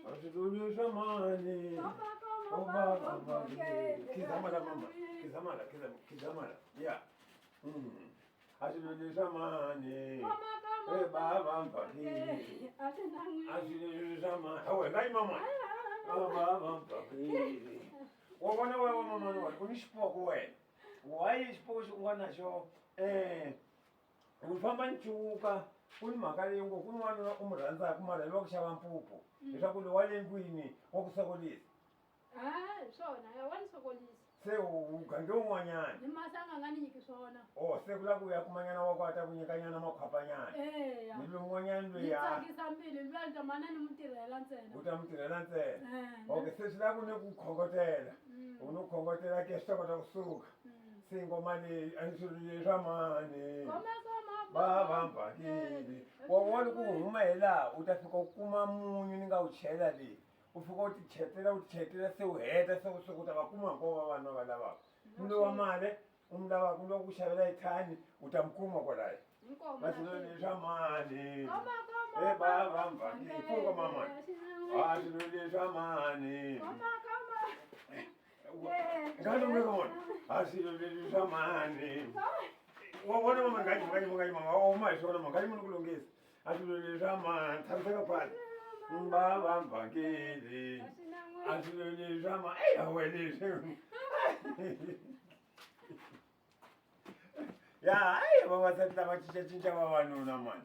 A swi luli swa mani o baba mphakeli khizama la mama khizama la khizama khizama la ya A swi luli swa mani e baba mphakeli a swi luli swa mani hawe nga yima mani o baba mphakeli wa vona wewe mamani wena u ni xipoko wena why xipoko xi u nga na xo um u famba ncuka ku ni mhaka leyi ngo ku ni wanuna u n'wi rhandzaka mara hi lava ku xava mpupu leswaku loyi wa le ndlwini wa ku sokolisa Ah, hi swona ya wa ni sokolisa se u gange un'wanyana ni masanga nga ni nyiki swona o se ku lava ku ya kumanyana wa ku a ta ku nyikanyana makhwapanyana eya ni lowun'wanyana ni loyi a tsakisa mbilu luya ni ta mana ni mu tirhela ntsena u ta mi tirhela ntsena Eh, okay se swi lava ku ni ku khongotela u ni khongotela ke swi ta kota kusuka se ngoma leyi a ni swi leswa mani Koma, koma, va va mbhakile wa vona ku huma hi laha u ta fika u kuma munyu ni nga wu chela leyi u fika u tichetela u tichetela se u heta se u suka u ta va kuma hinkwavo vavanuna va lavaka ni lowa mali u mi lavaka u lava ku xavela ethani u ta mi kuma kwalayo Inkomo va swilo leswa mani Koma, koma, e bava mbhakile pfuka mamani a swilo leswa mani Koma, koma. ngani umekona a swilo leswi swa mani wa vona mama ngayi ngayi ngayi mama wa huma hi swona mama ngayi munhu ku lunghisa a swilo leswi swa mani tshamiseka fana bava mbhakeli a swilo leswi swa mani eyi hawe leswi ya hayi vavasati lava cincacinca vavanuna mani.